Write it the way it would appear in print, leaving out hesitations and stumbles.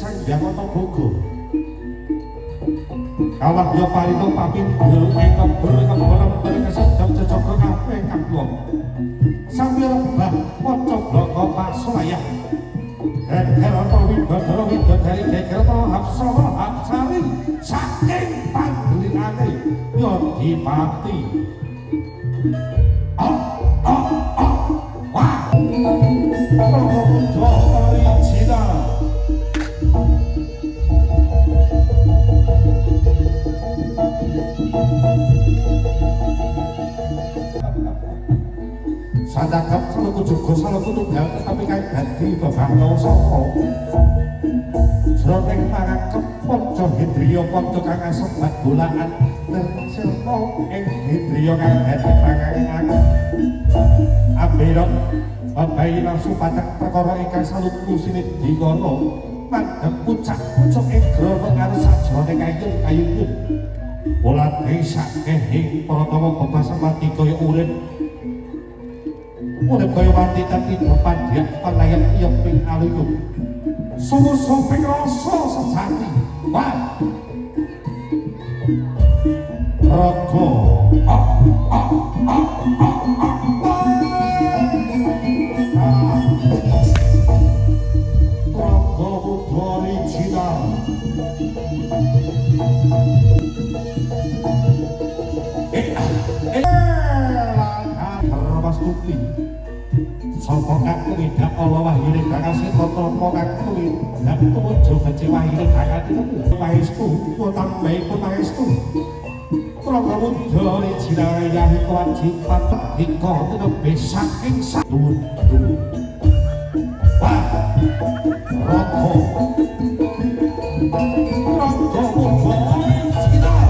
Sang Hyang Antaboga. Kawahya parita papindha ing kebul kebul kesedhep jejaga kabeh kaplong. Sambil rebah maca blaka pasolayah. Geger ana widodara widodari geger ana hapsara hapsari saking panggelikane Yodipati. Oh oh oh wah. Rangga Buddha original. Sadakap saluku juga saluku tunggal tetapi kang dadi bebangga saka jroning mangakep panca hindriya panca kang asebat bolaan tirta ing hindriya kang dadi pangangan ambira babayi nafsu pacak perkara ingkang saluku sinidikara mandhep pucak-pucuk ing grana karo sajroning kayun kayun polate sakehing pratama bebasan mati kaya urip urip kaya mati tapi depan dia panayak yeping aluyup sumu-suping rasa sejati wah raga ah ah ah ah ah raga Buddha original. Mas sapa kang tumindak ala wahyune kang asih tata kang tumindak tumuju becik wahyune kang tinemu pangestu tambahipun pangestu Rangga Buddha original yahi kewajiban ika tinebih saking saduwur wah raga Rangga Buddha original.